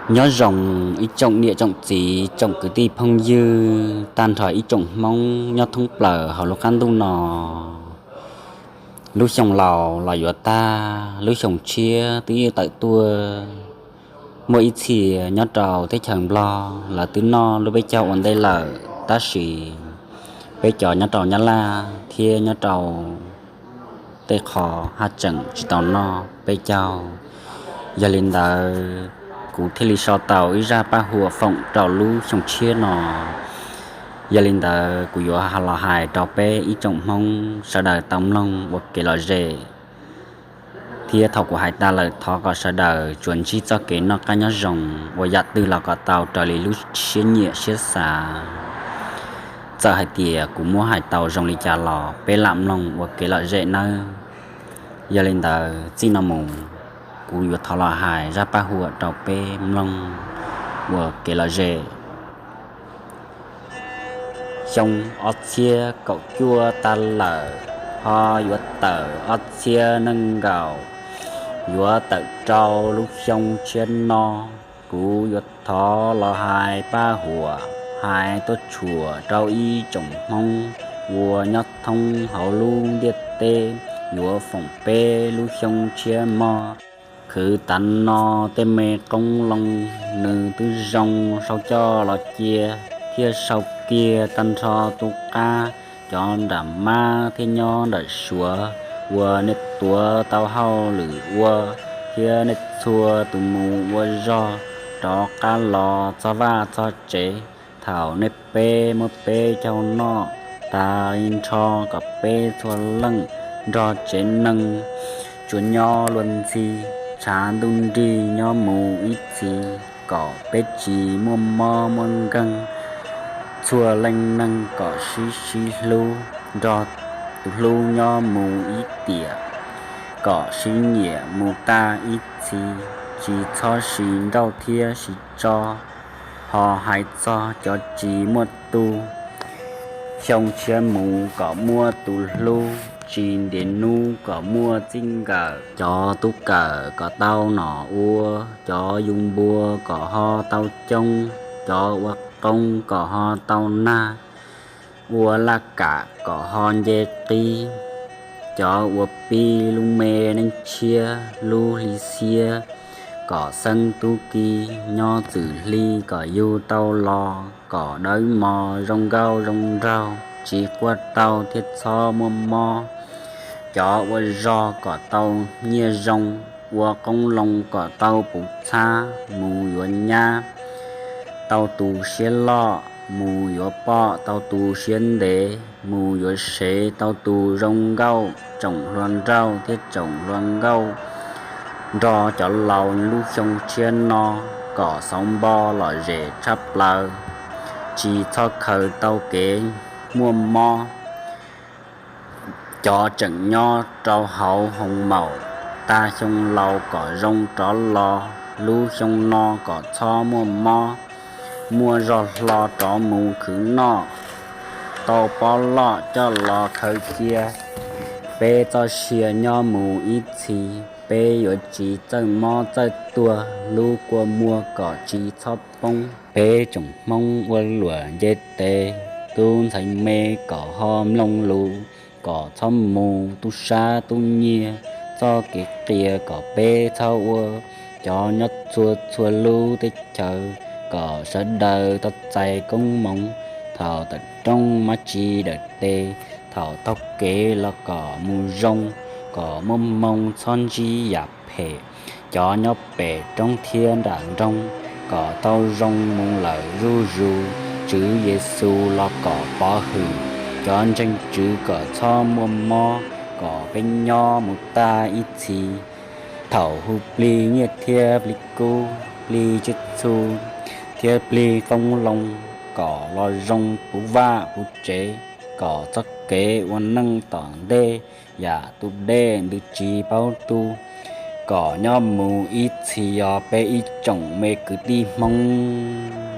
Nyob zoo ib tsoom niam tsoom txiv, tsoom kwv tij phooj ywg, tag nrho ib tsoom Hmoob nyob thoob plaws hauv lub qab ntuj no. Lub xyoo laus los yuav tag, lub xyoo tshiab twb yuav tawm tuaj. Muaj ib txhia nyob rau teb chaws Nplog lawv twb noj lub peb caug ua ntej lawm, tab sis peb cov nyob rau Nyab Laj thiab nyob rau tej qho haj tseem tsis tau noj peb caug. Yog li ntawd, kuv thiaj li sau tau ib zaj paj huam foom rau lub xyoo tshiab no. Yog li ntawd, kuv yuav los hais rau peb ib tsoom Hmoob sawv daws tau mloog ua kev lom zem. Thiab thaum kuv hais tas lawm, thov kom sawv daws tsuas ntsib txoj kev noj qab nyob zoo, ua yam twg los kom tau raws li lub siab nyiam siab xav. Txawm hais tias kuv muab hais tau zoo li cas los peb lam mloog ua kev lom zem nawb. Yog li ntawd, txij no mus kuv yuav thov los hais zaj paj huam rau peb mloog ua kev lom zem. Xyoo ob txhiab kaum cuaj tag lawm, ho yuav tawm ob txhiab nees nkaum, yuav tawm rau lub xyoo tshiab no. Kuv yuav thov los hais paj huam, hais tuaj tshuam rau ib tsoom Hmoob uas nyob thoob hauv lub ntiaj teb, yuav foom peb lub xyoo tshiab mog. Khwv tas no tej me qoob loo, nws twb zoo sau coj los cia, thiab sau kiag tag nrho tus qab. Cov nram mab thiab nyob nram suav, uas nej tuav tau hauj lwm ua, thiab nej txhua tus mus ua zog, rov qab los txog vaj txog tsev. Thaum nej peb muaj peb caug noj, tas li nrho kom peb txhua leej nrog tsev neeg tsuas nyob luag ntxhi, tshav ntuj nrig nyob mus ib txhis, kom peb tsis muaj mob muaj nkeeg. Txhua leej neeg kom sib sib hlub, nrog tus hlub nyob mus ib tiam, kom sib nyiam mus tag ib txhis, tsis txhob siv nrauj thiab siv tso. Ho hais txog cov tsis muaj tub, xyoo tshiab mus kom muaj tus hlub, tsis ntev hnub kom muaj txij nkawm. Cov tub kawm kom tau nom ua, cov yus npua kom ho tau coob, cov ua qoob kom ho tau nag, ua laj kam kom ho nce qib, cov uas pib lub me neej tshiab lub hli xiab, kom xeeb tub ki nyob txwm hli kom yug tau los, kom dawb mos zoo nkauj zoo nraug, tsis quaj tau thiab txhob muaj mob. Cov ua zog kom tau nyiaj zoo, ua qoob loo kom tau puv txhab, mus yuav nyab tau tus siab loj, mus yuav poj tau tus siab ntev, mus yuav sev tau tus zoo nkauj, tsoom hluas nraug thiab tsoom hluas nkauj, nrog cov laus lub xyoo tshiab no kom xauv npo lom zem tshaj plaws, tsis txhob khaws tau kev muaj mob. Cov tseem nyob rau hauv hoos maum, tag xyoo laus kom zoo rov los, lub xyoo no kom txhob muaj mob, muaj zog hlo rov mus khwv noj, tau pob loj coj los khaws cia, peb txoj sia nyob mus ib txhis, peb yuav tsis txawj mob txawj tuag, lub kua muag kom tsis txhob poob. Peb tsoom Hmoob ua luam nce tes, tub ntxhais me kom ho mloog lus, kom txhob mus tub sab tub nyiag, txoj kev qias kom peb txhob ua. Cov nyob txhua txhua lub teb chaws, kom sawv daws tau txais koob hmoov, thaum tawm rooj maj tsis dawm tes, thaum taug kev los kom mus zoo, kom muaj hmoo txhob ntsib yam phem. Cov nyob pem roob thiab nram nroog, kom tau zoo mus lawm zuj zus, Tswv Yexus los kom pov hwm, cov ntseeg Tswv kom txhob muaj mob, kom peb nyob mus tag ib txhis. Thaum hu plig nyiaj thiab plig kub, plig tsiaj txhu thiab plig qoob loo, kom los zoo puv vaj puv tsev, kom txoj kev ua neej tom ntej yam tus dej ntws tsis paub tu, kom nyob mus ib txhis os peb ib tsoom me kwv tij Hmoob.